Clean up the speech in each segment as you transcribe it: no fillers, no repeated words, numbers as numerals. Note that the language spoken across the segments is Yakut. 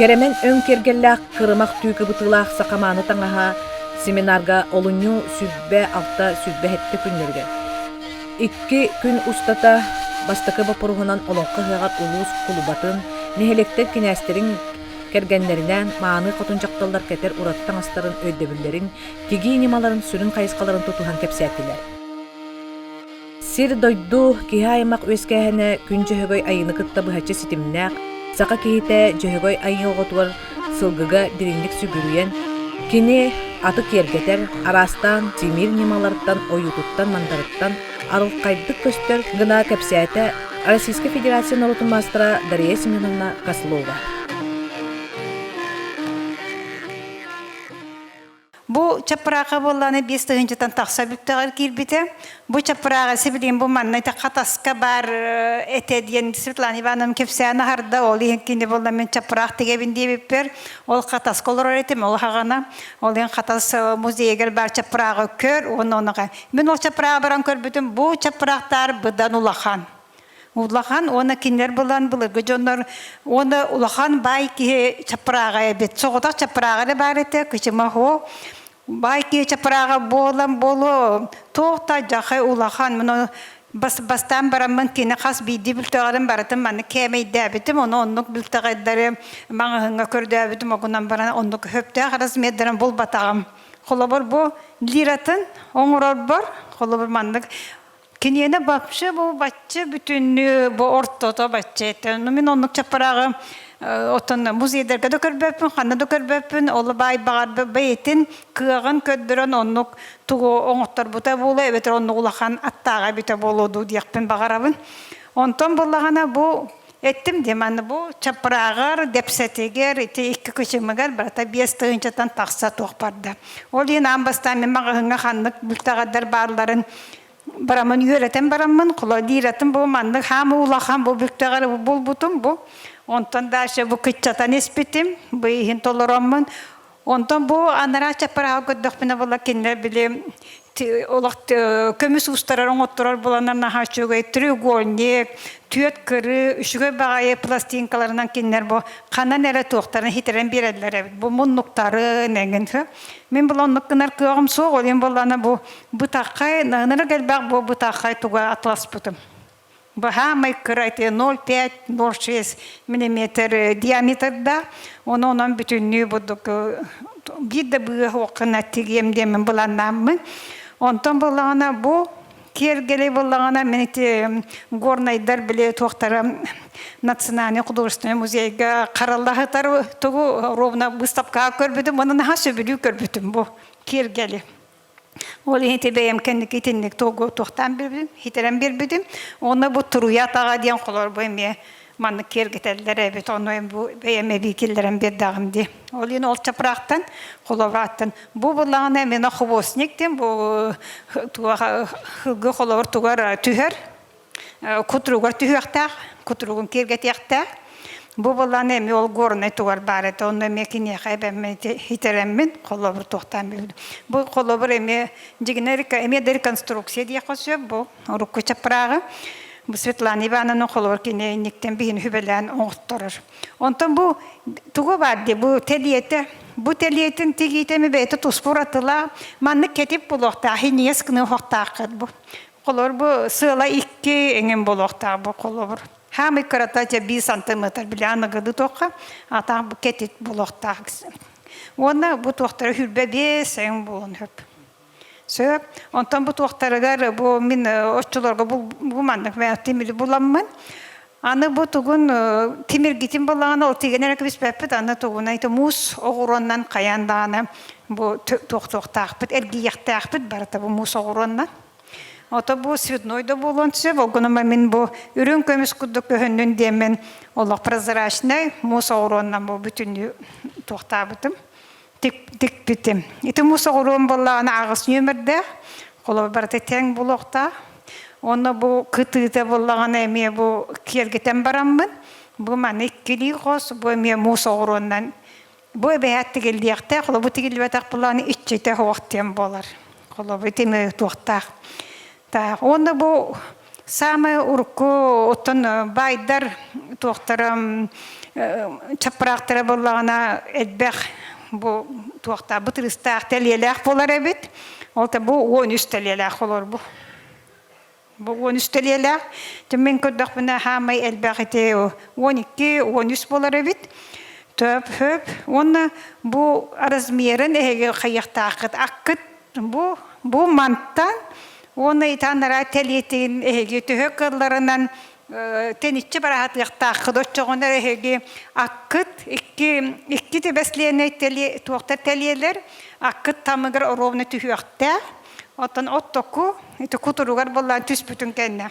Кэрэмэн өҥ киэргэллээх кырымах түү кыбытыылаах саха мааны таҥаһа семинарга олунньу 26-27 күннэригэр икки күн устата бастакы боппуруоһунан Олоҥхо ыһыаҕар улуус кулубатын, нэһилиэктэр кинээстэрин кэргэннэринээн мааны хотун дьахталлар кэтэр ураты таҥастарын өйдөбүллэрин, тигии ньымаларын сүрүн хайысхаларын тутуһан кэпсээтилэр. Сир-дойду, киһи аймах үөскээһинэ Күн Дьөһөгөй Айыыны кытта быһаччы ситимнээх, саха киһитэ Дьөһөгөй Айыы оҕотугар сылгыга дириҥник сүгүрүйэн, кини аты киэргэтэр, араастаан тимир ньымалартан, ойуутуттан-мандарыттан арылхайдык көстөр гына кэпсээтэ Российскай Федерация норуотун маастара Дария Семеновна Козлова. Бу чаппыраака буоллааны 5 тыһыынчаттан тахса бүктэҕэр киирбитэ. Бу чаппырааҕы сибилигин бу манна Хатаска баар этэ диэн Светлана Ивановна кэпсээн аһарда. Ол иһин кини буолла мин чаппыраах тигэбин диэбиппэр, ол Хатаска олорор этим, ол хаҕана. Ол иһин Хатас музейыгар баар чаппырааҕы көр уонна ону Мин ол чаппырааҕы баран көрбүтүм, бу чаппыраахтаар быдан улахан. Улахан уонна кинилэр булан былыргы дьоннор уонна улахан баай киһи чаппырааҕа эбит. Соҕотох чаппырааҕа эрэ баар этэ, кычыма Баай киһи чаппырааҕа буолан буолуо, туох да дьахай улахан. Муну бас, бастаан бараммын кини хас биирдии бүлтэҕэрин барытын маннык кээмэйдээбитим, ону оннук бүлтэҕэйдэри маҕаһыыҥҥа көрдөөбүтүм, огунан баран оннук сөптөөх размердарын булбатаҕым. Холобур, бу лиратын оҥорорбор, холобур, маннык Киниэнэ вообще бу бачча бүтүннүү бу ортото бачча этэ. Ну мин оннук чаппарааҕы оттон музейдарга да көрбөппүн, ханна да көрбөппүн. Ол баай баҕар бэйэтин кыаҕын көрдөрөн оннук тугу оҥотторбута буолуо эбэтэр оннук улахан аттааҕа эбитэ буолуо дуу диэхпин баҕарабын. Онтон буллаҕына бу эттим дии манна бу чаппырааҕар, дэпсэтигэр, ити икки кычымыгар барыта 5 тыһыынчаттан тахса туох барда. Ол иһин аан бастаан мин маҕаһыыҥҥа ханнык бүлтэҕэрдэр баалларын бараммын үөрэтэн бараммын холодииратын бу маннык хаам улахан бу бүктэҕэр булбутум бу онтон дальше бу кыччатан испитим бу иһин толороммун онтон бу анараа чаппарааҕы көрдөхпүнэ була кинилэр били олох көмүс уустарар оҥотторор буланар наһаа үчүгэй треугольник түөрт кырыы үчүгэй баҕайы пластинкаларынан кинилэр бу ханан эрэ туохтарын хитэрэн биэрэллэр эбит бу муннуктарын эҥин мин була оннук гынар кыаҕым суох ол иһин буоллаҕына бу Бытаххай, ынырык элбэх бу бытаххай туга атласпытым. Баһаамай кыра ити 0,5-0,6 миллиметр диаметрда, ону онон бүтүннүү бурдук биир да быа хуоххына тигиэм диэммин быланнааммын. Онтон буллаҕына бу киэргэли буллаҕына мин ити горнайдар били туохтара национальный художественный музейга хараллаһытар тугу ровно выставкаҕа көрбүтүм, уонна наһаа сөбүлүү көрбүтүм бу киэргэли. Ол иһин ити бэйэм кэнники итинник туохтаан биэрбитим, хитэрэн биэрбитим. Уонна бу туруйа атаҕа диэн холорбу эмиэ маннык киэргэтэллэр эбит. Ону бу бэйэм эбии киллэрэн биэрдэҕим дии. Ол иһин ол чапыраахтан холобурааттан бу буллаҕына эмиэ хвостник диэн бу туох хылгы холобур тугар түһэр кутуругар түһүөхтээх, кутуругун киэргэтиэхтээх. Бу буоллаҕына эмиэ ол горнай тугар баар этэ, онно эмиэ киниэхэ эбэммин хитэрэммин холобур туохтаан билбитим. Бу холобур эмиэ дьигинэ эмиэ да реконструкция диэххэ сөп бу урукку чаппырааҕы. Бу Светлана Ивановна холобур кини инниктэн биһини хүбэлээн оҥотторор. Онтон бу тугу баар дии бу тэлиэтэ бу тэлиэтин тигиитэ эми бэйэтэ туспа уратылаах маннык кэтип буолуохтаах иниэс гына оһохтааххыт бу Холобур, бу сыала икки эҥин буолуохтаах бу холобур. Хаамый кырата дьэ биир сантиметр били аныгылыы туохха, атаах бу кэтит буолуохтаах. Уонна бу туохтара 25 эҥин буолуон сөп. Сөп. Онтон бу туохтарыгар бу мин оччолорго бу, бу маннык тимири буламмын Аны бу тугун тимиргитин буллаҕына ол тигэн эрэ кэбиспэппит, аны тугунай муус оҕуруоннан хайаан даҕаны бу туохтуохтаахпыт, эргийиэхтээхпит барыта бу муус оҕуруоннан. Ото бу цветной да буолуон сөп, ол гынан мин бу үрүҥ көмүс курдук көһүннүн диэммин олох прозрачнай муус оҕуруоннан бу бүтүннүү туохтаабытым, тикпитим. Ити муус оҕуруон буоллаҕына аҕыс нүөмэрдээх, холобур барыта тэҥ буолуохтаах. Уонна бу кытыыта буоллаҕына эмиэ бу киэргэтэн бараммын, бу маны иккилии хос, бу эмиэ муус оҕуруоннан бу эбэһээт тигиллиэхтээх, холобур тигиллибэтэх буоллаҕына иччитэ суох диэн буолар. Холобур ити эмиэ туохтаах. Таах. Уонна бу Саамай урукку оттон баайдар туохтара чаппыраахтара буоллаҕына элбэх бу туохтаа бытырыыстаах тэлиэлээх буолар эбит. Ол та бу 13 тэлиэлээх олор бу. Бу 13 тэлиэлээх. Мин көрдөхпүнэ хаамай элбэх ити 12, 13 буолар эбит. Төп хөп. Уонна бу размерын эһиги хайыахтааххыт аккыт бу бу мантан уонна итаанара тэлиэтин эһиги төһө кылларынан тэниччи бараһатыахтааххыт оччоҕуна эһиги аккыт икки икки түбэслиэнэй тэлиэ туохтар тэлиэлэр аккыт тамыгар оруобуна түһүөхтээх оттон оттоку ити кутуругар былаан түспүтүн кэннэ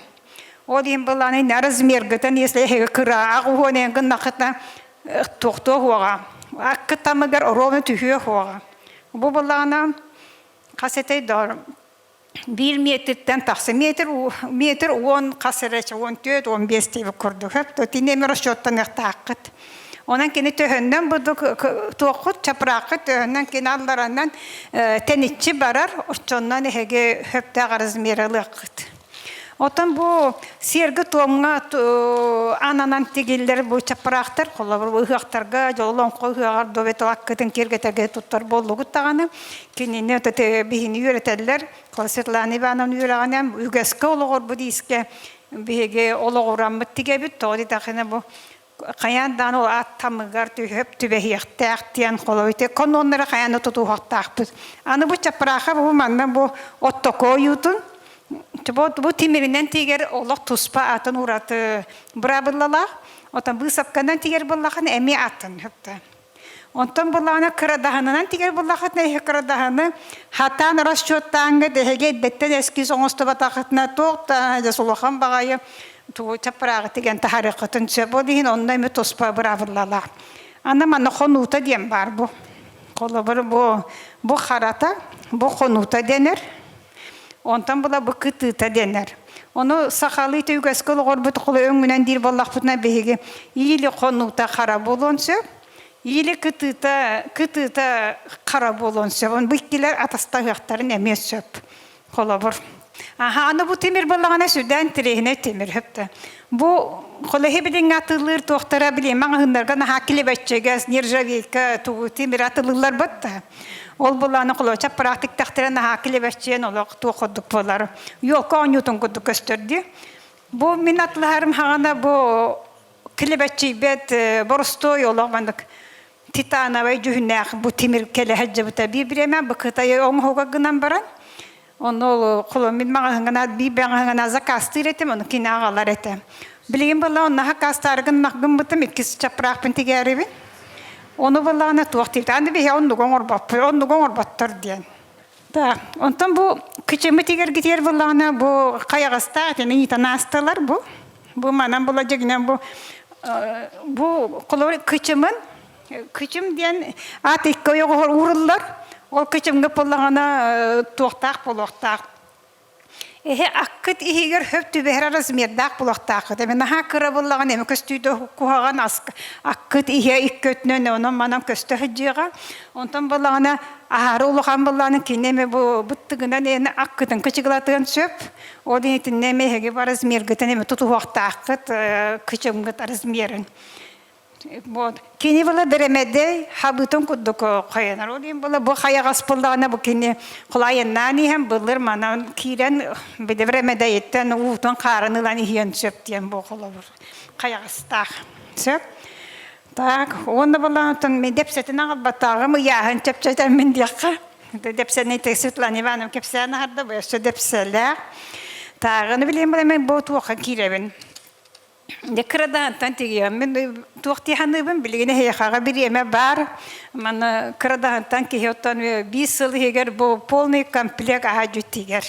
ол иһин былаан инна размергытын если эһиги кыраах уһуон эҥ гыннаххытына туохтуо хуоҕа аккыт тамыгар оруобуна түһүө хуоҕа бу былаана хас этэй доор биир метртэн тахса метр метр уон хас эрэ 14 15 диэбит курдук то тини эми расчеттаныахтааххыт онон кини төһөннөн будук туоххут чапрааххыт төһөннөн кини алларанан тэниччи барар оччоннон эһиги хөптөөх размер ылыаххыт Отон бу сиэргэ-туомҥа ананан тигиллэр бу чаппараахтар, холобур, ыһыахтарга, дьоллоҥхо ыһыаҕар дуобет аккытын киэргэтэргэ туттар буоллугут даҕаны, кинини биһини үөрэтэллэр. Светлана Ивановна үөрэҕинэн үгэскэ олоҕорбут иискэ биһиги олоҕураммыт тигэбит. Тоҕо диэтэххинэ бу хайаан даҕаны ол аттамыгар түһөп түбэһиэхтээх диэн холобур ити каноннары хайаан да тутуһуохтаахпыт. Аны бу чаппыраахха бу манна бу оттоко ойуутун бу тимиринэн тигэр олох туспа атын ураты быраабылалаах. Отон быысапканан тигэр буоллахына эмиэ атын хөптө. Онтон буллаҕына кырадаһынынан тигэр буллахытына эһи кырадаһыны хатаан расчеттааҥҥа эһиги эрдэттэн эскиз оҥостубатаххытына туох да дьэ улахан баҕайы тугу чаппырааҕы тигэн таһаарыаххытын сөп. Ол иһин онно эмиэ туспа быраабылалаах. Аны манна хонуута диэн баар бу. Холобур бу бу харата, бу хонуута дэнэр. Онтон була бу кытыыта дэнэр. Ону сахалыы үгэскэ олоҕорбут холо өҥүнэн диир буоллахпытына биһиги иили хонуута хара буолуон сөп, иили кытыыта кытыыта хара буолуон сөп. Бу иккилэр атастаһыахтарын эмиэ сөп. Холобур. Аха, аны бу тимир буоллаҕына сүрдээн тириэһинэй тимир хөптө. Бу холоһи билиҥҥэ атылыыр туохтара билиэн маҕаһыыннарга наһаа килэбэччигэс, нержавейка тугу тимир атылыыллар батта. Ол булааны холоча практиктахтара наһаа килэбэччиэн олох туох курдук буолар. Елка оонньуутун курдук көстөр дии. Бу мин атлаһарым хаҕана бу килэбэччийбэт боростуой олох маннык титановай дьүһүннээх бу тимир кэлэ сылдьыбыта биир бириэмэ бу Кытай оҥоһуга гынан баран Онно ол холо мин маҕаһыҥҥа биир маҕаһыҥҥа заказтыыр этим, ону кини аҕалар этэ. Билигин буолла онно хакаастааргын гыммытым иккис чаппыраахпын тигээрибин. Ону буоллаҕына туох диэбит, аны биһи оннугу оҥорбоппут, оннугу оҥорботтор диэн. Да, онтон бу кычымы тигэргитигэр буоллаҕына бу хайаҕастаах этини ыытан аастылар бу. Бу манан була дьигинэн бу бу холобур кычымын Кычым диэн аат икки ойоҕоһор ууруллар. Ол кычымҥа буоллаҕына туохтаах буолуохтаах. Эһи аккыт иһигэр хөп түбэһэр размердаах буолуохтааххыт. Эми наһаа кыра буоллаҕына эми көстүүтэ куһаҕан аккыт иһэ икки өттүнэн онон манан көстө сылдьыаҕа. Онтон буоллаҕына аһары улахан буоллаҕына кини эми бу быттыгынан эни аккытын кычыгылатыан сөп. Ол иһитиннэ эми эһиги бу размергытын эми тутуһуохтааххыт кычымгыт размерын. Вот. Кини была бэрэмэдэй хабытын курдук хайанар. Ол иһин была бу хайаҕас буоллаҕына бу кини кулайыннаан иһэн былыр манан киирэн били бэрэмэдэйиттэн уутун хаарын ылан иһиэн сөп диэн бу холобур хайаҕастаах. Сөп. Так, уонна буоллаҕына мен дэпсэтин аҕалбатааҕым ыйааһын чэпчэтэммин диэххэ. Дэпсэни Светлана Ивановна кэпсээн аһарда, бу өссө дэпсэлээх. Тааҕыны билиэн була мен бу туохха киирэбин. Дьэ кырадаһынтан тигиэммин туох дии саныыбын билигин эһиэхэҕэ бириэмэ баар. Маны кырадаһынтан киһи оттон биир сыл иһигэр бу полный комплект аһа тигэр.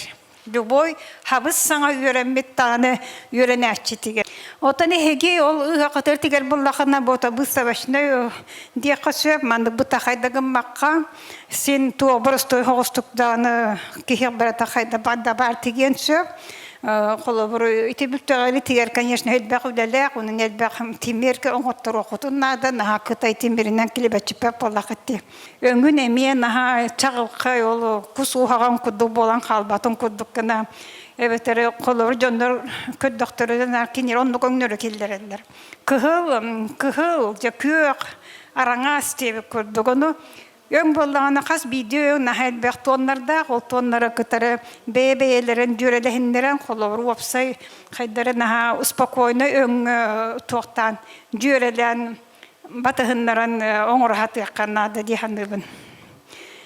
Любой хабыс саҥа үөрэммит даҕаны үөрэнээччи тигэр. Оттон эһиги ол ыһыахытыгар тигэр буоллахына бу выставочнай диэххэ сөп. Маннык бытахайда гыммакка син туох боростуой соҕустук даҕаны киһи барыта хайда да баар тигиэн сөп. Холобур, ити бүттэҕэритигэр, конечно, элбэх үлэлээх, онон элбэх тимир оҥотторуоххутун наада, наһаа кытай тимиринэн килэбэччиппэт буоллаххыт дии. Өҥүн эмиэ наһаа чаҕылхай, ол кус уһаҕан курдук буолан хаалбатын курдук гына эбэтэр холобур дьоннор көрдөхтөрүнэ кинилэр оннук өҥнөрү киллэрэллэр. Кыһыл, кыһыл, дьэ күөх, араҥас диэбит курдук. Ону Өҥ буоллаҕына хас биирдии өҥ наһаа элбэх туоннардаах, ол туоннары кытары бэйэ-бэйэлэрин дьүөрэлэһиннэрэн, холобур, уопсай хайдары наһаа спокойно өҥ туохтаан дьүөрэлээн батыһыннаран оҥоро сатыахха наада дии саныыбын.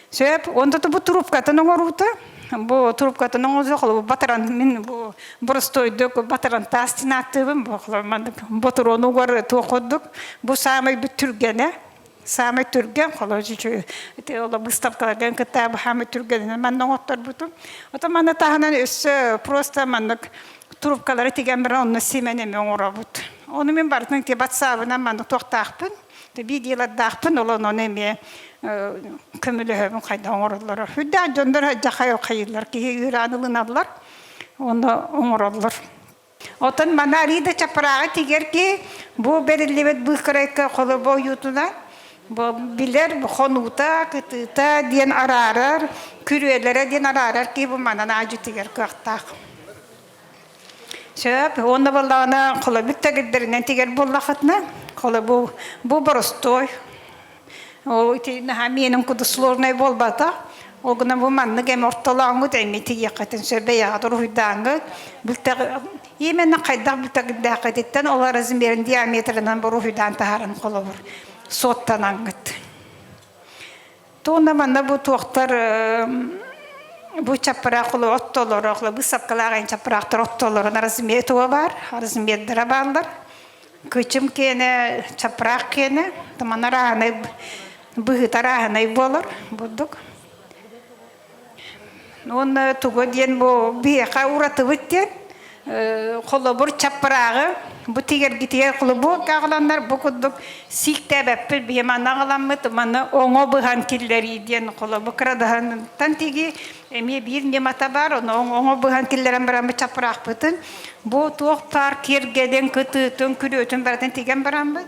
Сөп, онто бу трубкатын оҥоруута, бу трубкатын оҥоруута холобур батаран мин бу боростуойдук батаран таас диэн ааттыыбын, бу маннык ботуруону угар туох курдук, бу саамай түргэнэ Саамай түргэн холобур ити ол выставкаларга кытта саамай түргэнинэн манна оҥотторбутум. Ото манна таһынан өссө просто маннык трубкалары тигэн баран онно симэн эмиэ оҥоробут. Ону мин барытын ити батсаабынан маннык туохтаахпын, видеолардаахпын, ол онон эмиэ көмөлөһөбүн хайдах оҥороллоро. Үрдээх дьоннор дьахай хайыыллар, киһи ыыраан ылыналлар, онно оҥороллор. Оттон маны арыый да чапырааҕы тигэр киһи бу бэриллибит быыкарайка холобо ойуутунан бу билэр бу хонуута, кытыыта диэн араарар, күрүөлэрэ диэн араарар киһи бу манан аадьы тигэр кыахтаах. Сөп, уонна буоллаҕына холобур тэгирдэринэн тигэр буоллахытына, холобу бу боростуой Ол ити наһаа миэнин курдук сложнай буолбатах. Ол гынан бу маннык эми ортолооҥҥут эми тигиэххитин сөп бэйэҕит уруһуйдааҥҥыт. Бүлтэх именно хайдах бүлтэгирдээххититтэн ол размерин диаметрынан уруһуйдаан таһааран холобур суоттанаҥҥыт. Туонна манна бу туохтар бу чаппыраах оттолоро, быысапкалаах эн чаппыраахтар оттолорун размер туга баар, размердара бааллар. Кычым киэнэ, чапраах киэнэ, туман арааһынай, быһыыта арааһынай буолар бурдук. Уонна тугу диэн бу биһиэхэ уратыбыт диэн холобур чаппырааҕы бу тигэргитигэр холобур аҕаланнар бу курдук сииктээбэппит биһи манна аҕаламмыт маны оҥо быһан киллэрии диэн холобур кырадаһынтан тигии Эмиэ биир ньымата баар, ону оҥо быһан киллэрэн бараммыт чапыраахпытын бу туох баар киэргэлин, кытыытын, күрүөтүн барытын тигэн бараммыт,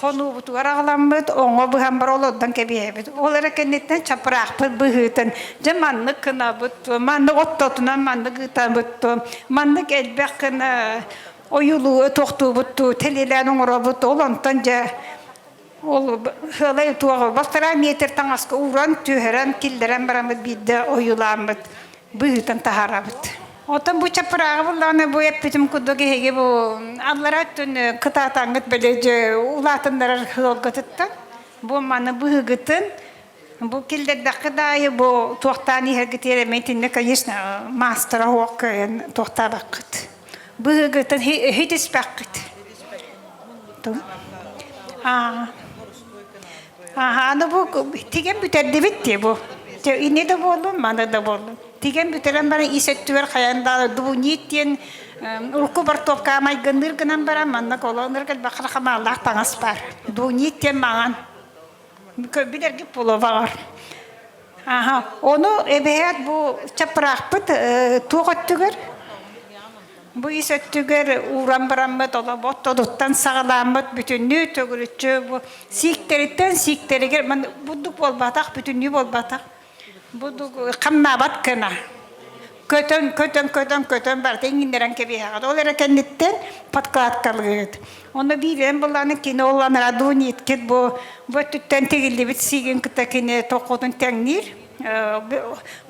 хонуубутугар аҕаламмыт, оҥо быһан бар олордон кэбиһэбит. Ол эрэ кэнниттэн чапыраахпыт быһыытын, дьэ маннык гынабыт, маннык оттотунан маннык ыытабыт, маннык элбэх гына ойуулуу туохтуубут, тэлиэлээн оҥоробут, ол онтон дьэ Ол сыалай туоҕу балтараа метр таҥаска ууран, түһэрэн, киллэрэн бараммыт биирдэ ойуулааммыт, быһыытын таһаарабыт. Оттон бу чапырааҕы буллаҕына бу эппитим курдук эһиги бу аллара өттүн кытаатаҥҥыт били дьэ улаатыннарар ыалгытыттан бу маны быһыгытын бу киллэрдэххэ да аайы бу туохтаан иһэргитигэр эмиэ итиннэ конечно маастара суох кыайан туохтаабаккыт. Быһыгытын хитиспэккит. Аа. Аны бу тигэн бүтэрдибит дии бу. Ини да буоллун, маны да буоллун. Тигэн бүтэрэн баран ис өттүгэр хайан даҕаны дубуньит диэн урукку бортуопка майгынныыр гынан баран манна колоннар элбэх хамаалаах таҥас баар. Дубуньит диэн маҥан. Билэргит буолуо баҕар. Аха, ону эбээт бу чапыраахпыт туох өттүгэр Бу ис өттүгэр ууран бараммыт олобот тодуттан саҕалааммыт бүтүннүү төгүрүччү бу сииктэриттэн сииктэригэр бурдук буолбатах, бүтүннүү буолбатах. Бурдук хамнаабат гына. Көтөн, көтөн, көтөн, көтөн барыта иҥиннэрэн кэбиһэҕит. Ол эрэ кэнниттэн подкладкалыыгыт. Онно биирэн буллааны кини ол анараа ниткит бу бу өттүттэн тигиллибит сиигин кытта кини тоххотун тэҥниир.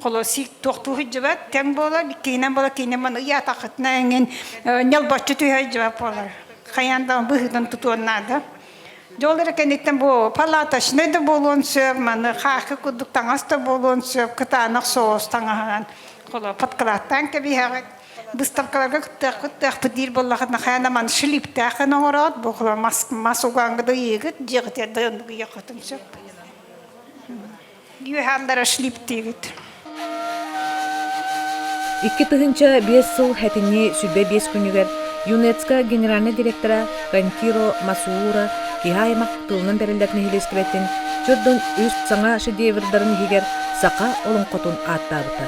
Холо сиик туохтуу сылдьыбат тэҥ буолар, иккиһинэн буолар кини маны ыйаатаххытына эҥин ньолбоччу түһэ сылдьыбат буолар. Хайаан да быһыытын тутуон наада. Дьэ ол эрэ кэнниттэн бу палаточнай да буолуон сөп, маны хаакы курдук таҥас да буолуон сөп, кытаанах соус таҥаһынан холо подкладтаан кэбиһэҕит. Выставкаларга кыттыахпыт кыттыахпыт диир буоллаххытына хайаан да маны шлиптээххин оҥороот, бу холо мас мас угаҥҥа да ыйыыгыт, дьиэҕитигэр да оннук ыйыаххытын сөп. Үөһэ шлиптиибит. 2005 сыл сэтинньи 25 күнүгэр ЮНЕСКО генеральнай директора Кантиро Масуура киһи аймах тылынан бэриллэр нэһилиэстибэтин чөрдөн үс саҥа шедеврдарын иһигэр саха олоҥхотун ааттаабыта.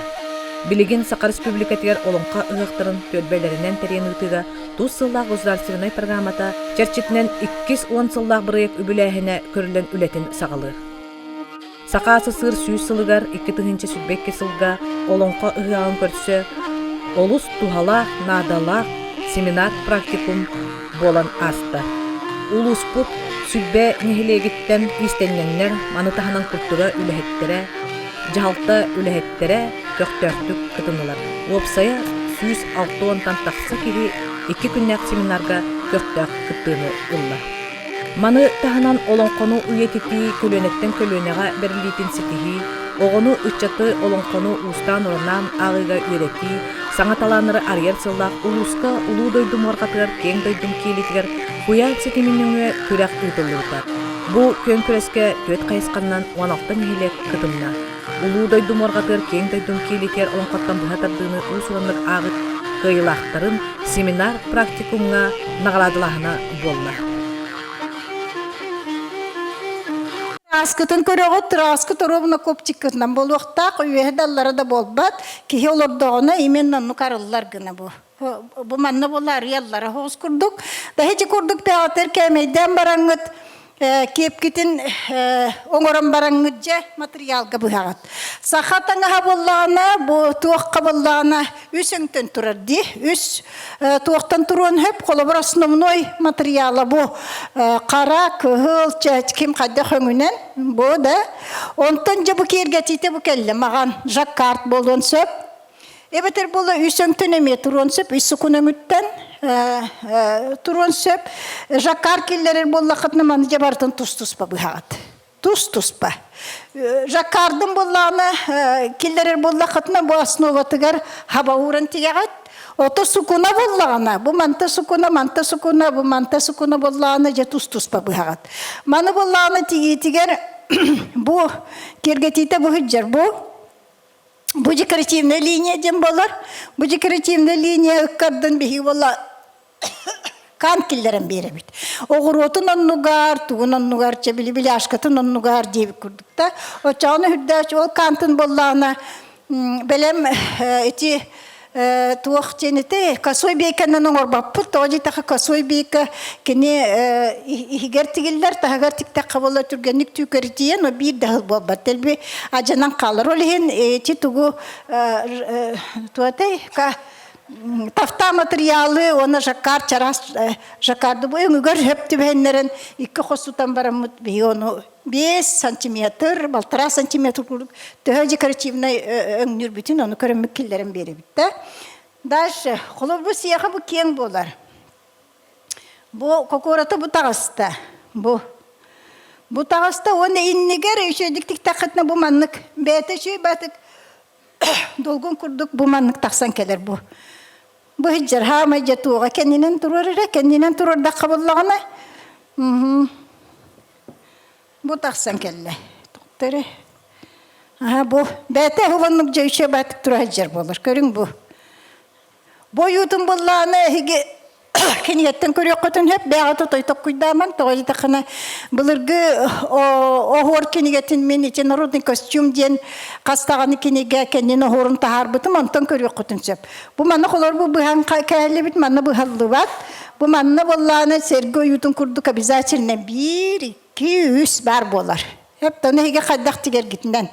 Билигин Саха Республикатыгар Олоҥхо ыһыахтарын түөлбэлэринэн тэрийэн ыытыыга тус сыллаах государственнай программата чэрчитинэн иккис уон сыллаах бырайыак үбүлээһинэ көрүллэн үлэтин саҕалыыр. Саха СССР сүүс сылыгар 2022 сылга Олоҥхо ыһыаҕын көрсө олус туһалаах, наадалаах семинар-практикум буолан ааста. Улууспут Сүлбэ нэһилиэгиттэн иистэнньэҥнэр, маны таһынан культура үлэһиттэрэ, дьаһалта үлэһиттэрэ көхтөөхтүк кытыннылар. Уопсайа 160-тан тахса киһи икки күннээх семинарга көхтөөх кыттыыны ылла. Маны таһынан олоҥхону үйэтитии көлүөнэттэн көлүөнэҕэ бэриллиитин ситиһии, оҕону, ыччаты олоҥхону уустаан-ураннаан ааҕыыга үөрэтии, саҥа талааннары арыйар сыаллаах улууска улуу дойду муорҕатыгар киэҥ дойдум киэлитигэр куйаар ситимин нөҥүө күрэх ыытыллыбыта. Бу күөн күрэскэ түөрт хайысханнан 16 нэһилиэк кытынна. Улуу дойду муорҕатыгар киэҥ дойдум киэлитигэр олоҥхоттон быһа тардыыны уус-ураннык ааҕыы кыайыылаахтарын семинар-практикумҥа наҕараадалааһына буолла. Тырааскытын көрөҕүт, тырааскыт оруобуна копчиккытынан буолуохтаах, үөһэ да аллара да буолбат. Киһи олордоҕуна именно оннук арыллар гына бу. Бу манна буолла арыйаллара оҕус курдук. Да ити курдук бэҕэтэр кээмэйдээн бараҥҥыт киэпкитин оҥорон бараҥҥыт дьэ матырыйаалга быһаҕыт. Саха таҥаһа буоллаҕына, бу туохха буоллаҕына үс өҥтөн турар дии. Үс туохтан туруон сөп, холобур основной материала бу хара, кыһыл, ким хайдах өҥүнэн бу да. Онтон дьэ бу киэргэтиитэ бу кэллэ маҕан жаккард буолуон сөп. Эбэтэр буола үс өҥтөн эмиэ туруон сөп, үс сукун өҥүттэн туруон сөп. Жаккар киллэрэр буоллаххытына маны дьэ барытын тус-туспа быһаҕыт. Тус-туспа. Жаккардын буоллаҕына киллэрэр буоллаххытына бу основатыгар хаба ууран тигэҕит. Ото сукуна буоллаҕына, бу манта сукуна, манта сукуна, бу манта сукуна буоллаҕына дьэ тус-туспа быһаҕыт. Маны буоллаҕына тигиитигэр бу киэргэтиитэ бу сылдьар бу Бу декоративная линия диэн буолар. Бу декоративная линия ыккардын биһиги буолла каан киллэрэн биэрэбит. Оҕуруотун оннугар, тугун оннугар, чэ били беляшкатын оннугар диэбит курдук да. Оччоҕуна үрдээч ол каантын буоллаҕына бэлэм ити туох диэн этэй косой бейканан оҥорбоппут тоҕо диэтэххэ косой бейка кини иһигэр тигиллэр таһыгар тиктэххэ буолла түргэнник түүкэритийэн но биир да ыһыл буолбат дэлби адьанан хаалар ол иһин ити тугу туотай тафта материалы уонна жаккар чараас жаккарды бу өҥүгэр сөп түбэһиннэрэн икки хос тутан бараммыт биһиги ону 5 сантиметр, балтараа сантиметр курдук төһө декоративнай өҥнүүрбүтүн ону көрөммүт киллэрэн биэрэбит да. Дальше, холобур сиэхэ бу киэҥ буолар. Бу кокуората бу таҕыста. Бу. Бу таҕыста уонна иннигэр үчүгэйдик тиктэххитинэ бу маннык бэйэтэ үчүгэй баатык долгун курдук бу маннык тахсан кэлэр бу. Бу сылдьар хаамай дьэ туоҕа кэннинэн туруор эрэ, кэннинэн туруордахха буллаҕына Бу тахсан кэллэ. Тохтөрө. Аха бу бэйэтэ уһуланнык дьэ үчүгэй баатык тура сылдьар буолар. Көрүҥ бу. Бу ойуутун буллаҕына эһиги кинигэттэн көрүөххүтүн сөп бэйэҕит отой токкуйдаамаҥ тоҕо диэтэххинэ былыргы оһуор кинигэтин мин ити народный костюм диэн хас даҕаны кинигэ кэннин оһуорун таһаарбытым онтон көрүөххүтүн сөп бу манна холор бу быһан кээллибит манна быһаллыбат Бу манна буоллаҕына сэргэ ойуутун курдук обязательно биир, икки, үс баар буолар. Эптэн эһиги хайдах тигэргитинэн.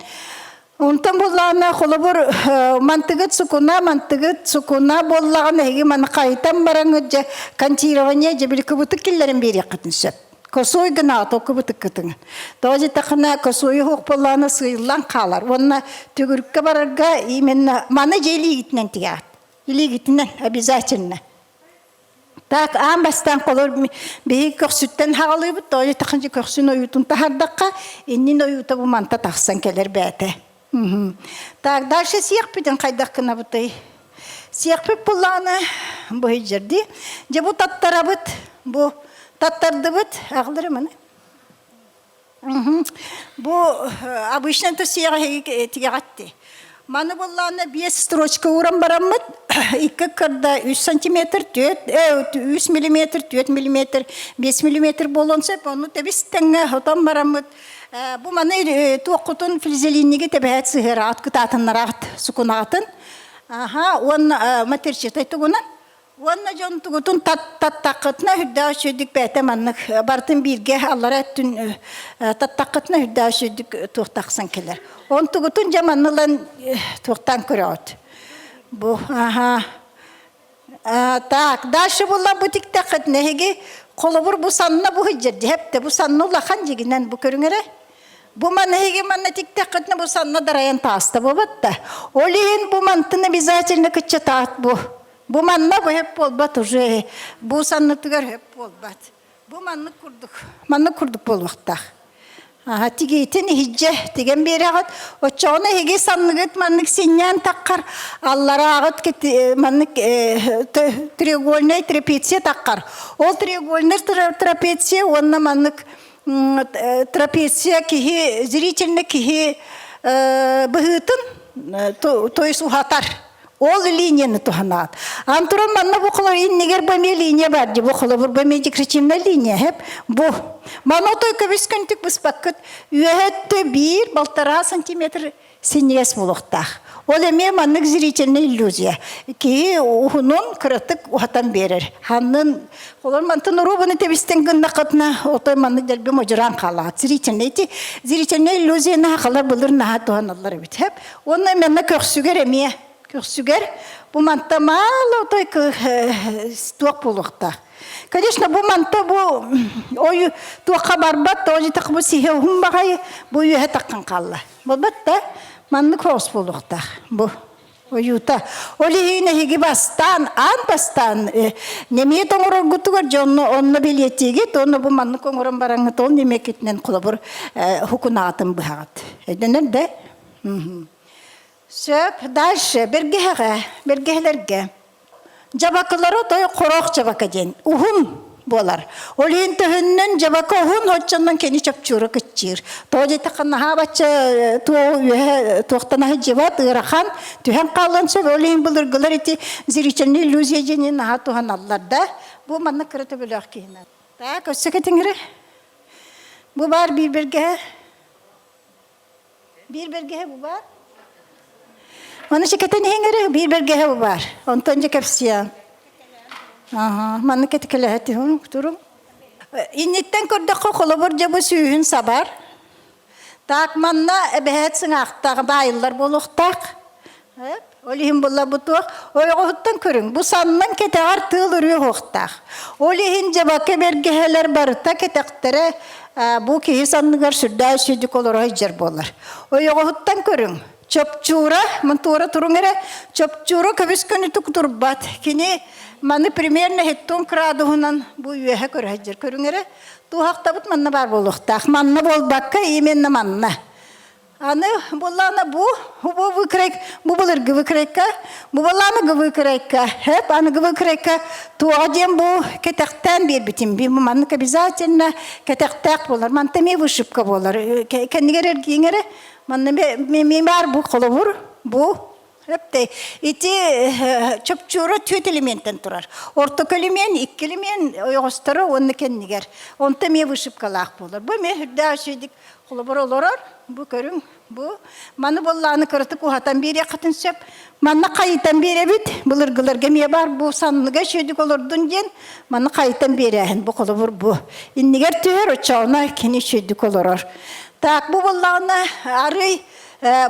Онтон буоллаҕына холобур мантыгыт сукуна, мантыгыт сукуна буоллаҕына эһиги маны хайытан бараҥыт дьэ контирование дьэ били кыбытык киллэрэн биэриэххитин сөп. Косой гынаҕыт ол кыбытыккытын. Тоҕо диэтэххинэ косойу суох буоллаҕына сыыйыллан хаалар. Уонна төгүрүккэ барарга именно маны дьэ илиигитинэн тигэҕит. Илиигитинэн обязательно. Так, аан бастаан холор биһиги көхсүттэн хаҕалыыбыт, тоҕо диэтэххинэ көхсүн ойуутун таһардахха, иннин ойуута бу манта тахсан кэлэр бэйэтэ. Так, дальше сиэхпитин хайдах гынабытый? Сиэхпит буллаҕына бу сылдьар Дьэ бу таттарабыт, бу таттардыбыт, аҕалары маны. Бу обычно то сиэҕэ тигэҕэтти. Маны буллаана биэс строчка ууран бараммыт, икки кырда 3 сантиметр, 4, 3 миллиметр, 4 миллиметр, 5 миллиметр буолуон сөп. Ону тэбис тэҥҥэ хотон бараммыт. Бу маны туоххутун флизелинниги тэбэһэт сыһыараҕыт, кытаатыннараҕыт, сукунаҕытын. Аха, уонна матерчатай тугунан Уонна дьон тугутун таттаххытына үрдээх үчүгдүк бэйэтэ маннык барытын бииргэ аллара өттүн таттаххытына үрдээх үчүгдүк туох тахсан кэлэр. Он тугутун дьэ манна ылан туохтаан көрөҕүт. Бу аха так дальше буолла бу тиктэххитинэ эһиги холобур бу санна бу сылдьар дьэһэптэ бу санна улахан дьигинэн бу көрүҥэрэ бу манна эһиги манна тиктэххитинэ бу санна дарайан тааста буолбат да ол иһин бу мантын обязательно кыччатаат бу Бу манна бу хөп буолбат уже бу саннытыгар хөп буолбат. Бу маннык курдук, маннык курдук буолуохтаах. Аха тигиитин иһидьэ тигэн биэрэҕит. Оччоҕуна эһиги санныгыт маннык синньээн таххар, алларааҕыт маннык треугольнай трапеция таххар. Ол треугольнай трапеция уонна маннык трапеция киһи зрительный киһи быһыытын то есть уһатар. Ол линияны туһанаат. Антуран манна бу холор иннигэр бу эмиэ линия бар дии бу холобур бу эмиэ декоративная линия хэп бу. Маны отой көбүс көнтүк быспаккыт үөһэ өттө биир балтараа сантиметр синньигэс буолуохтаах. Ол эмиэ маннык зрительная иллюзия. Киһи уһунун кыратык уһатан биэрэр. Ханнын холор мантан уруубуну тэбистен гыннакытына отой маннык дэлби модьураан хаалаат. Зрительный ити зрительная иллюзияны хахалар былыр наһаа туһаналлар эбит. Хэп Уонна манна көхсүгэр эмиэ көхсүгэр бу манта мало той туох буолуохтаах. Конечно, бу манта бу ой туохха барбат, тоҕо диэтэххэ бу сиһи уһун баҕайы бу үөһэ таххан хаалла. Буолбат да маннык соҕус буолуохтаах бу ойуута. Ол иһин эһиги бастаан, аан бастаан немиэт оҥороргутугар дьонно онно билиэтиигит, онно бу маннык оҥорон бараҥҥыт ол немиэккитинэн холобур хукунаатын быһаҕыт. Өйдөнөр да? Сөп, дальше бэргэһэҕэ, бэргэһэлэргэ. Дьабакылары той хороох дьабака диэн уһун буолар. Ол иһин төһөннөн дьабака уһун оччоннон кини чопчуура кыччыыр. Тоҕо диэтэххэ наһаа бачча туох үөһэ туохтан аһыдьыбат ыарахан түһэн хаалыан сөп. Ол иһин былыргылар ити зрительный иллюзия диэни наһаа туһаналлар да. Бу манна кыра төбөлөөх киһинэн. Так, өссө кэтиҥири. Бу баар биир бэргэһэ. Биир бэргэһэ бу баар. Маны чекетен иһиҥэри биир бэргэһэ бу баар. Онтон дьэ кэпсиэм. Аха, манны кетикелэһэ турум. Инниттэн көрдөххө холобур дьэ бу сүүһүн сабар. Так манна эбэһээт сыҥаахтаах баайыллар буолуохтаах. Ол иһин булла бу туох ойоҕоһуттан көрүҥ. Бу саннан кэтэҕэр тыал өрүө уохтаах. Ол иһин дьабака бэргэһэлэр барыта кэтэхтэрэ бу киһи санныгар сүрдээх үчүгдүк олоро сылдьар буолар. Ойоҕоһуттан көрүҥ. Чопчуура, мантуора туруҥ эрэ, чопчуура көбүс көнүтүк турбат. Кини маны примерно хеттон градуһунан бу үөһэ көрө сылдьар. Көрүҥ эрэ, туһахтабыт манна баар буолуохтаах. Манна буолбакка, именно манна. Аны буоллаҕына бу бу выкройк бу былыргы выкройка бу буоллаҕына выкройка хэп аныгы выкройка туоҕа диэн бу кэтэхтээн биэрбитим би маннык обязательно кэтэхтээх буолар манта эмиэ вышивка буолар кэннигэр эргииҥ эрэ манна эмиэ баар бу холобур бу Эптэй. Ити чопчуура түөрт элементтэн турар. Ортоку элемент, икки элемент ойоҕосторо уонна кэннигэр. Онто эмиэ вышивкалаах буолар. Бу эмиэ үрдээх үчүгэйдик холобур олорор. Бу көрүҥ, бу. Маны буоллааны кыратык уһатан биэриэххитин сөп. Манна хайытан биэрэбит. Былыргыларга эмиэ бар бу санныга үчүгэйдик олордун диэн маны хайытан биэрээһин. Бу холобур бу. Иннигэр түһэр, оччоҕуна кини үчүгэйдик олорор. Так, бу буоллаҕына арый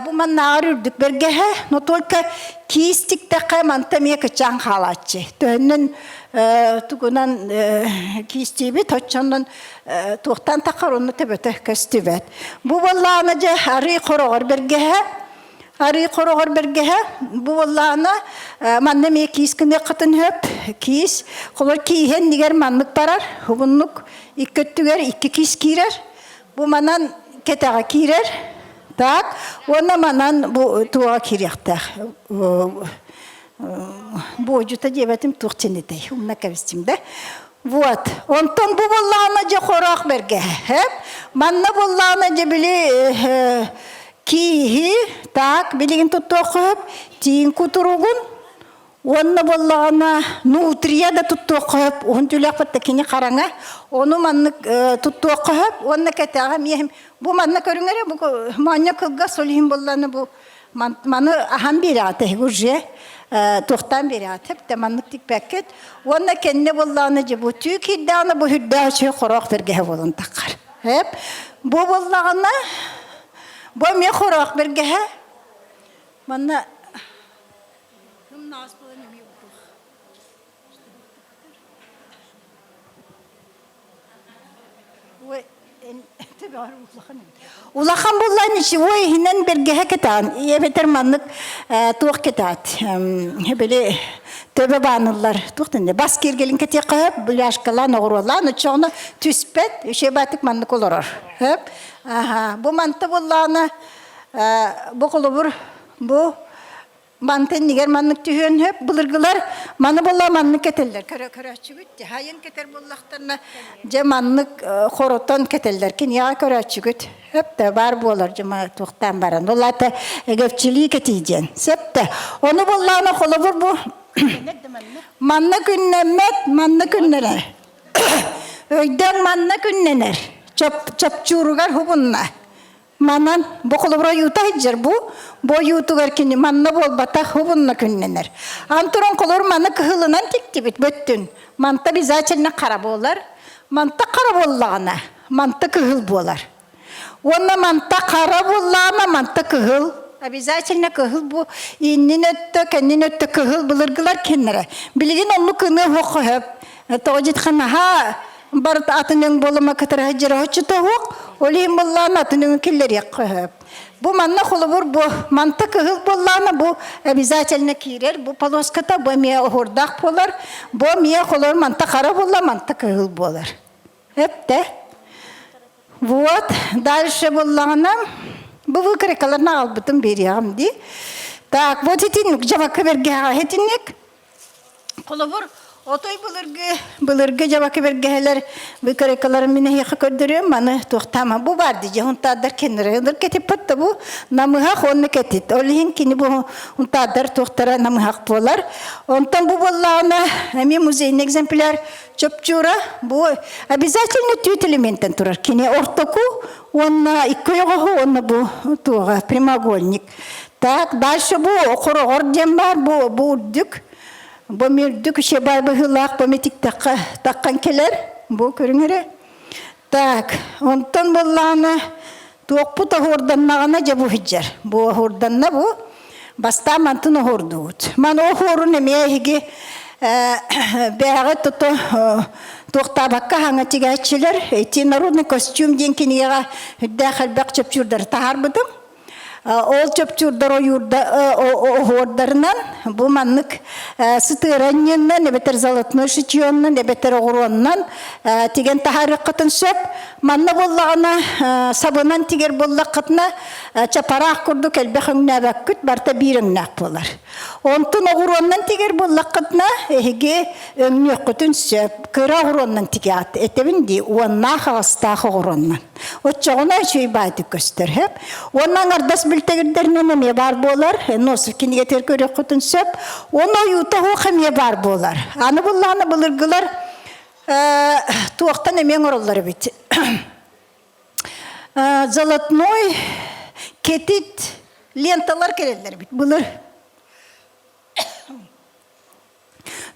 Бу маннааҕар үрдүк бэргэһэ, но только киис тиктэххэ манта эмиэ кычаан хаалааччы. Төһөннөн тугунан киистиибит, оччоннон туохтан тахар онно төбөтө көстүбэт. Бу буоллаҕына дьэ арыы хороҕор бэргэһэ, арыы хороҕор бэргэһэ, бу буоллаҕына манна эмиэ киис гыныаххытын сөп. Киис, холор кииһэ иннигэр маннык барар, хубуннук икки өттүгэр икки киис киирэр. Бу манан кэтэҕэ киирэр. Так, уонна манан бу туоҕа киириэхтээх. Буодьута диэбэтим туох чинитэй, умна кэбистим да. Вот. Онтон бу буоллаҕына дьэ хороох бэргэһэ. Манна буоллаҕына дьэ били кииһи, так, билигин туттуохха сөп, тииҥ кутуругун, Уонна буоллаҕына нутрия да туттуохха сөп, уһун түүлээхпит да кини хараҥа. Ону маннык туттуохха сөп уонна кэтэҕэ эмиэ бу манна көрүҥ эрэ бу моонньо кылгас ол иһин буоллаҕына бу маны аһан биэрэҕит эһиги уже. Туохтаан биэрэҕит хэп маннык тикпэккит. Уонна кэннэ буоллаҕына дьэ бу түү киирдэҕинэ бу үрдээх үчүгэй хороох бэргэһэ буолан таххар. Хэп. Бу буоллаҕына бу эмиэ хороох бэргэһэ. Манна кымнаас буолан эмиэ бутух. Улахан буллаан ничего иһинэн бэргэһэ кэтэҕин эбэтэр маннык туох кэтэҕит били төбө бааныллар туох дэнэ бас киэргэлин кэтиэххэ сөп бляшкалаан оҕуруолаан оччоҕуна түспэт үчүгэй баатык маннык олорор сөп бу манта буоллаҕына бу холобур бу Мантан иннигэр маннык түһүөн сөп. Былыргылар маны буолла маннык кэтэллэр. Көрө көрөөччүгүт дьаһайын кэтэр буоллахтарына дьэ маннык хоротон кэтэллэр. Киниэхэ көрөөччүгүт сөп да баар буолар дьэ туохтаан баран. Ол аата эгэпчилии кэтии диэн. Сөп да. Ону буоллаҕына холобур бу манна күннэммэт, манна күннэнэр. Өйдөөн манна күннэнэр. Чоп чопчууругар хубунна. Манан бу холобура ойуута сылдьар бу бу ойуутугар кини манна буолбатах хубунна күннэнэр. Антуран холор маны кыһылынан тиктибит бөттүн. Манта обязательно хара буолар. Манта хара буоллаҕына манта кыһыл буолар. Уонна манта хара буоллаҕына манта кыһыл. Обязательно кыһыл бу иннин өттө, кэннин өттө кыһыл былыргылар киннэрэ. Билигин оннук ыныа уохха хөп. Тоҕо дьитхан наһаа барыта атын өҥ буолума кытара сылдьар тоһуох, ол иһин буоллаҕына атын өҥү киллэриэххэ сөп. Бу манна холобур бу манта кыһыл буоллаҕына бу обязательно киирэр, бу полоската бу эмиэ оһуордаах буолар, бу эмиэ холобур манта хара буолла, манта кыһыл буолар. Эптэ. Вот, дальше буоллаҕына бу выкройкаларын аҕалбытым биэриэҕим дии. Так, вот итинник дьабакка бэргэһэҕэ итинник. Холобур, отой былыргы былыргы дьабака бэргэһэлэр выкройкаларын мин эһиэхэ көрдөрүөм маны туохтаама бу баар дии хунтаардар кэннэрэ ылыр кэтиппит да бу намыһах уонна кэтит ол иһин кини бу хунтаардар туохтара намыһах буолар онтон бу буоллаҕына эмиэ музейный экземпляр чопчуура бу обязательно түүт элементтэн турар кини ортоку уонна икки ойоҕоһу уонна бу туоҕа прямоугольник Так, дальше бу хороҕор диэн баар, бу, бу үрдүк. Бу үрдүк үчэ бай быһыылаах, бу митиктэххэ таххан кэлэр. Бу көрүҥ эрэ. Так, онтон буоллаҕына туохпут оһуорданнаҕына дьэ бу сылдьар. Бу оһуорданна бу. Бастаан мантын оһуордубут. Маны оһуорун эмиэ эһиги бэйэҕит тото туохтаабакка хаҥа тигээччилэр ити народный костюм диэн кинигэҕэ үрдээх элбэх чөпчүүрдэри таһаарбытым. Ол чопчуурдар ойуурда оһуордарынан бу маннык сытыаранньыннан эбэтэр золотной шитьённан эбэтэр оҕуруоннан тигэн таһаарыаххытын сөп. Манна буоллаҕына сабынан тигэр буоллаххытына чапараах курдук элбэх өҥнөөбөккүт барыта биир өҥнөөх буолар. Онтон оҕуруоннан тигэр буоллаххытына, эһиги өҥнүөххүтүн сөп. Кыра оҕуруоннан тигэҕит. Этэбин дии, уоннаах аҕыстаах оҕуруоннан. Оччоҕуна үчүгэй баайтык көстөр. Сөп. Уонна аҥардас бүлтэгирдэринэн эмиэ баар буолар. Носов кинигэтигэр көрүөххүтүн сөп. Уонна ойуута оһох эмиэ баар буолар. Аны буллаҕына былыргылар туохтан эмиэ оҥороллор эбит. Золотной кетит ленталар кэлэллэр эбит былыр.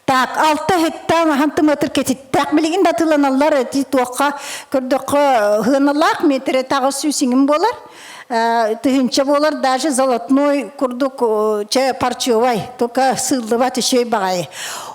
Так, алта иһиттээх ахан тыматыр кетиттээх билигин да атыыланаллар эти туохха көрдөххө хыаналаах метрэ таҕыс сүүсиҥин буолар тыһыынча буолар даже золотной курдук чэ парчевай только сыыллыбат үчүгэй баҕайы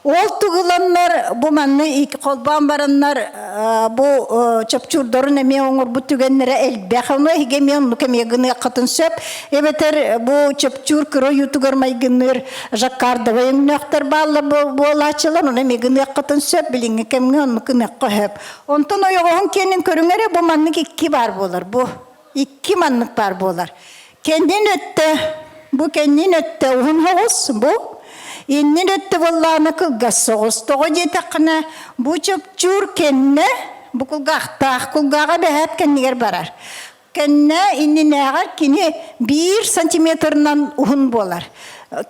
ол тугуланнар бу манны холбоон бараннар бу чопчуурдарын эмиэ оҥорбут түгэннэрэ элбэх ону эһиги эмиэ оннук эмиэ гыныаххытын сөп эбэтэр бу чопчуур кыра ойуутугар майгынныыр жаккардовай өҥнөөхтөр бааллар буолааччылар ону эмиэ гыныаххытын сөп билиҥҥи кэмҥэ оннук гыныахха сөп онтон ойоҕоһун киэнин көрүҥ эрэ бу маннык икки баар буолар бу икки маннык баар буолар. Кэннин өттө, бу кэннин өттө уһун соҕус, бу иннин өттө буоллаҕына кылгас соҕус. Тоҕо диэтэххинэ, бу чопчуур кэннэ, бу кулгаахтаах, кулгааҕа бэһээт кэннигэр барар. Кэннэ иннинээҕэр кини биир сантиметрынан уһун буолар.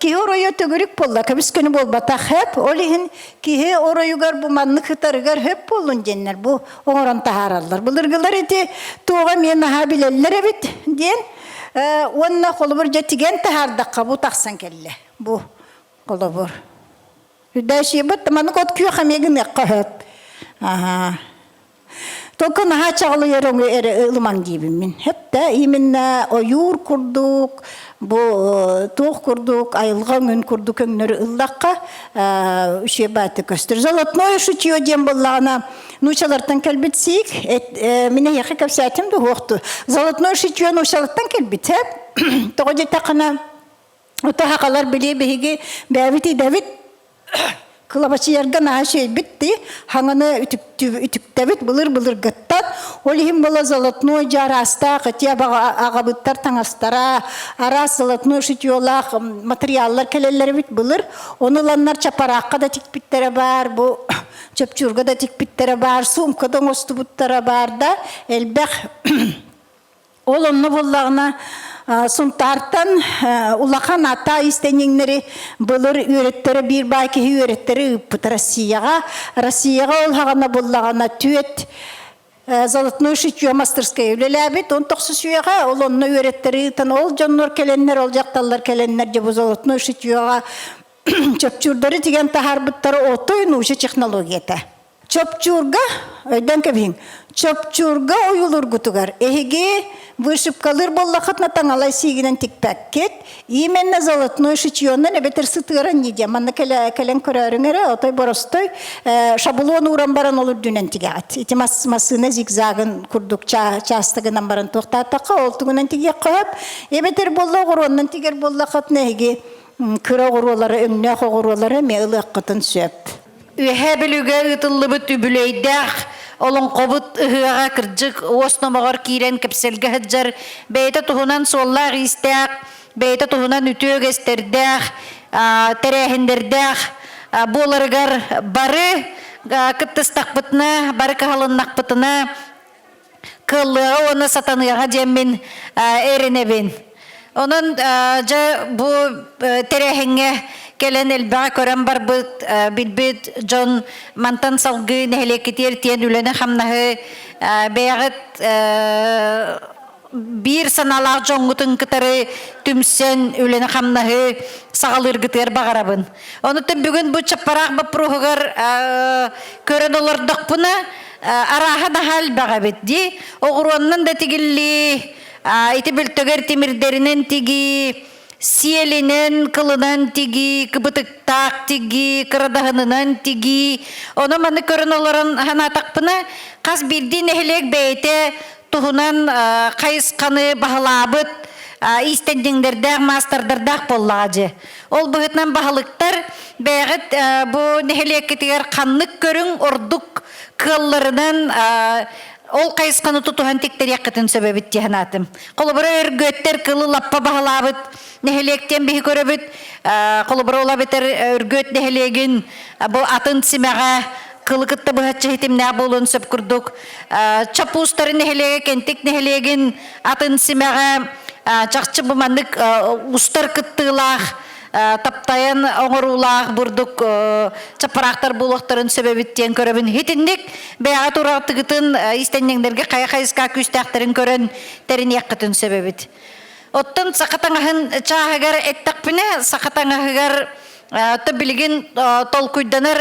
Киһи оройо төгүрүк буолла, көбүс көнө буолбатах хөп. Ол иһин киһи оройугар бу маннык ытарыгар хөп буоллун диэннэр бу оҥорон таһаараллар. Былыргылар ити туоҕа эмиэ наһаа билэллэр эбит диэн уонна холобур дьэ тигэн таһаардахха бу тахсан кэллэ. Бу. Холобур. Үрдээшиебит маннык от күөх эмиэ гыныахха сөп. Аха. Только наһаа чаҕылыйар өҥү эрэ ылымаҥ диибин мин. Хөп да именно ойуур курдук, бу туох курдук, айылҕа өҥүн курдук өҥнөрү ыллахха үчүгэй бааты көстөр. Золотное шитье диэн буоллаҕына, нуучалартан кэлбит сиик, мин эһиэхэ кэпсээтим да уһуохту. Золотное шитье нуучалартан кэлбит, Тоҕо диэтэххинэ, Ото сахалар били биһиги бэйэбит идэбит кылабачыйарга наһаа үчүгэйбит дии хаҥаны үтүктэбит былыр-былыргыттан ол иһин була золотной дьэ араастаах ити аҕабыттар таҥастара араас золотной шитьелаах материаллар кэлэллэр эбит былыр ону ыланнар чапараахха да тикпиттэрэ баар бу чопчуурга да тикпиттэрэ баар суумка да оҥостубуттара баар да элбэх. Ол онно буоллаҕына Сунтаартан улахан ата истэнньэҥнэри былыр үөрэттэрэ биир баай киһи үөрэттэрэ ыыппыт Россияҕа. Россияҕа ол хаҕана буллаҕына түөт золотной шитье мастерская үлэлээбит. Он тохсус үйэҕэ ол онно үөрэттэрэ ыытан ол дьоннор кэлэннэр, ол дьахталлар кэлэннэр дьэ бу золотной шитьеҕа чопчуурдары тигэн таһаарбыттара отой нууча технологията. Чопчуурга, өйдөөн кэбиһиҥ, чопчуурга ойуулургутугар эһиги вышивкалыыр буоллаххытына таҥалай сиигинэн тикпэккит, именно золотной шитьёнан эбэтэр сытыаран ньидьэ манна кэлэн көрөөрүҥ эрэ, отой боростой шаблон ууран баран ол үрдүнэн тигэҕит. Ити массыына зигзагын курдук чаастыгынан баран туохтаатахха, ол тугунан тигиэххэ сөп. Эбэтэр буолла оҕуруоннан тигэр буоллаххытына эһиги кыра оҕуруолары, өҥнөөх оҕуруолары эмиэ ылыаххытын сөп. Үөһээ Бүлүүгэ ыытыллыбыт үбүлүөйдээх олоҥхобут ыһыаҕа кырдьык уос номоҕор киирэн кэпсэлгэ сылдьар бэйэтэ туһунан суоллаах-иистээх, бэйэтэ туһунан үтүө үгэстэрдээх, тэрээһиннэрдээх буоларыгар бары кыттыстахпытына, бары кыһалыннахпытына кыаллыаҕа уонна сатаныаҕа диэммин эрэнэбин. Онон дьэ бу тэрээһиҥҥэ кэлэн элбэҕи көрөн барбыт, билбит дьон мантан салгыы нэһилиэккитигэр тиийэн үлэни-хамнаһы бэйэҕит биир санаалаах дьоҥҥутун кытары түмсэн үлэни-хамнаһы саҕалыыргытыгар баҕарабын. Онуттан бүгүн бу чаппараах боппуруоһугар көрөн олордохпуна арааһа наһаа элбэх эбит дии. Оҕуруоннан да тигиллии, ити бөлтөгөр тимирдэринэн тигии, сиэлинэн, кылынан тигии, кыбытыктаах тигии, кырадаһынынан тигии. Ону маны көрөн олорон санаатахпына, хас биирдии нэһилиэк бэйэтэ туһунан хайысханы баһылаабыт иистэнньэҥнэрдээх, маастардардаах буоллаҕа дьэ. Ол быһыытынан баһылыктар бэйэҕит бу нэһилиэккитигэр ханнык көрүҥ ордук кыалларынан ол хайысханы тутуһан тиктэриэххитин сөп эбит дии санаатым. Холобура, Өргүөттэр кылы лаппа баһылаабыт нэһилиэктэн биһи көрөбүт. Холобура, ол эбэтэр Өргүөт нэһилиэгин бу атын симэҕэ кылы кытта быһаччы ситимнээх буолуон сөп курдук. Чопуустары нэһилиэгэ Кэнтик нэһилиэгин атын симэҕэ чахчы бу маннык устар кыттыылаах таптайан оҥоруулаах бурдук чаппараахтар буолуохтарын сөп эбит диэн көрөбүн. Итинник бэйэҕэ тураҕытыгытын истэнньэҥнэргэ хайа хайыска күүстээхтэрин көрөн тэриниэххитин сөп эбит. Оттон саха таҥаһын чааһыгар эттэхпинэ, саха таҥаһыгар то билигин толкуйданар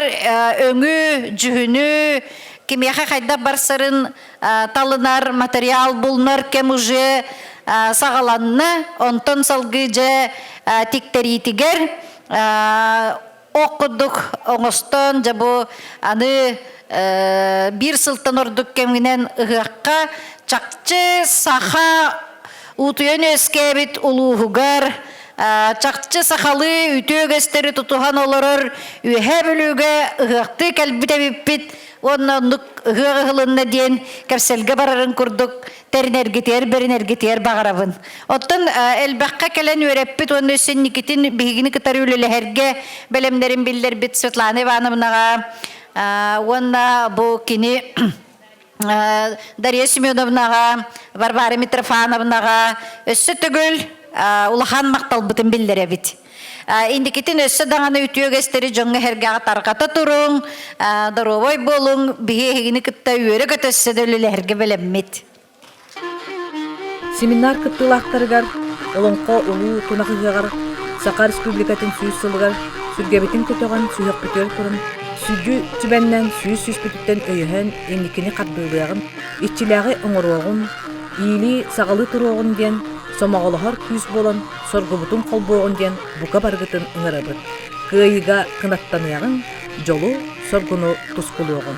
өҥү, дьүһүнү, кимиэхэ хайдах барсарын талынар материал булунар кэм уже саҕаланна. Онтон салгыы дьэ тиктэриитигэр ох курдук оҥостон дьэ бу аны биир сылтан ордук кэминэн ыһыахха чахчы саха утуйан үөскээбит улууһугар чахчы сахалыы үтүө үгэстэри тутуһан олорор Үөһээ Бүлүүгэ ыһыахтыы кэлбит эбиппит уонна оннук ыһыах ыһылынна диэн кэпсэлгэ барарын курдук тэринэргитигэр бэринэргитигэр баҕарабын. Оттон элбэххэ кэлэн үөрэппит уонна өссө инникитин биһигини кытары үлэлэһэргэ бэлэмнэрин биллэрбит Светлана Ивановнаҕа уонна бу кини Дария Семеновнаҕа, Варвара Митрофановнаҕа өссө төгүл улахан махталбытын биллэрэбит. Инникитин өссө даҕаны үтүө үгэстэри дьоҥҥо-сэргэҕэ тарҕата туруҥ, доруобай буолуҥ, биһи эһигини кытта үөрэ-көтө өссө да үлэлэһэргэ бэлэммит. Семинар кыттыылаахтарыгар Олоҥхо Улуу Тунах ыһыаҕар Саха Республикатын сүүс сылыгар сүргэбитин көтөҕөн, сүһүөхпүтүгэр туран, сүдү түбэннэн сүүс сүүспүтүттэн өйөһөн инникини хардыылыаҕын, иччилээҕи оҥоруоҕун, иилии-саҕалыы туруоҕун диэн сомоҕолоһор күүс буолан соргубутун холбуоҕун диэн бука барыгытын ыҥырабыт. Кыайыыга кынаттаныаҕыҥ, дьолу, соргуну тускулуоҕун.